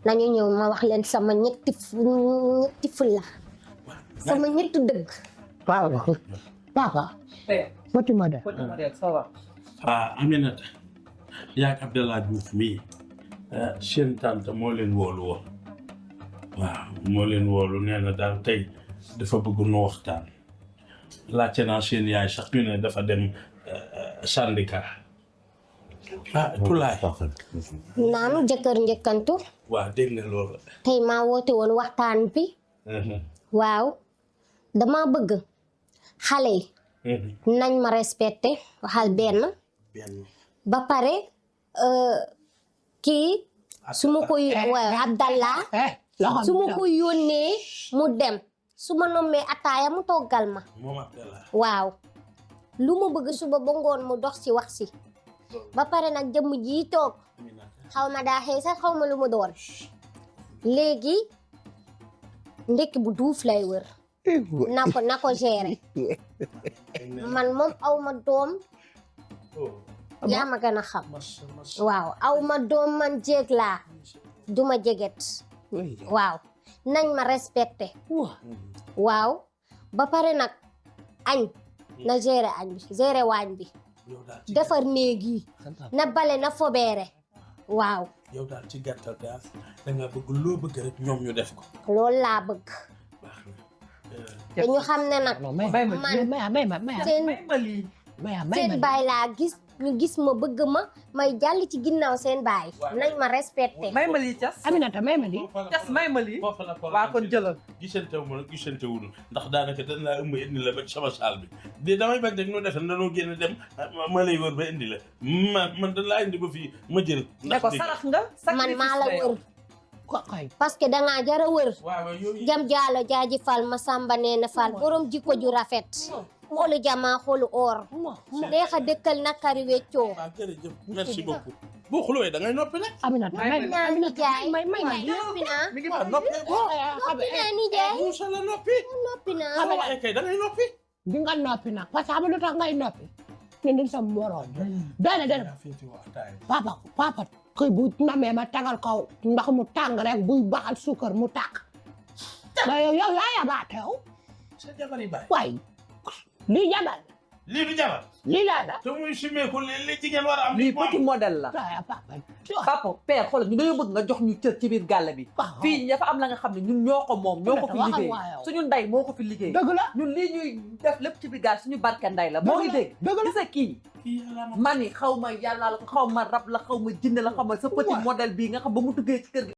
nañu ñëw ma wax leen sama ñetti fulla sama ñetti dëgg. waaw papa. petit modèle. ça va. Aminata yaa ak Abdallah Diouf mii seen tante moo leen woolu woon waaw moo leen woolu nee na daal tey dafa bëgg nu waxtaan laajte naa seen yaay sax ñu ne dafa dem syndicat Tulaay. naanu jëkkër njëkkantu. waaw dégg nga loolu. tey maa woote woon waxtaan bi. waaw dama bëgg xale yi. nañ ma respecté waxal benn. ba pare kii su ma koy Abdallah su ma koy yónnee mu dem su ma nommee ataaya mu toggal ma. waaw lu ma bëgg suba ba ngoon mu dox si wax si. ba pare nag jëmm ji toog xaw ma daa xëy sax xaw ma lu mu doon léegi ndekki bu duuf lay wër na ko gérer man moom aw ma doom yaa ma gën a xam waaw aw ma doom man jéeg laa duma jeget waaw nañ ma respecté waaw ba pare nag añ na gérer añ bi gérer waañ bi defar néeg yi na bale na fobeere waaw yow daal ci gàttal daal da nga bëgg loo bëgg rek ñoom ñu def ko loolu laa bëgg te ñu xam ne nag man seen baay laa gis ñu gis ma bëgg ma may jàll ci ginnaaw seen baay nañ ma respecté may ma lii cas Aminata may ma lii cas may ma lii waa kon jëlal gisante wuñu ndax daanaka dañ laa ëmb indi la ba sama saal bi di damay bañ rek noo defe danoo génn dem ma lay wër ba indi la man dañ laa indi ba fii ma jël ne ko sarax nga man maa la wër parce que dangaa jara wër jam jaalo jaaji fal ma samba neena fal borom jikko ju rafet xoolu jamaa xoolu or neex a dëkkal nakari weccoo jërëjëf merci beaucoup boo xulowee da ngay noppi nag Aminata may noppi naa mi ngi ba noppi ni jaay noppi naa waxee kay da ngay noppi di nga noppi nag parce que xam nga lu tax ngay noppi ne din sa moroom dana papa koy bu namee ma tagal kaw ndax mu tàng rek buy baxal suukar mu tàkk yow yaa yabaatew sa jabar yi baay waay lii jabar lii du jabar lii laa da te muy simeeku li jigéen war a am lii petit modèle la papa père xoolal ñu dañoo bëgg nga jox ñu cër ci biir gàlle bi fii dafa am la nga xam ne ñun ñoo ko moom ñoo ko fi liggéey suñu nday moo ko fi liggéey dëgg la ñun lii ñuy def lépp ci biir gàlle suñu barke nday la moo ngi dégg gis nga kii man ni xaw ma yàlla la xaw ma rab la xaw ma jinne la xaw ma sa petit modèle bii nga xam ba mu duggee ci kër gi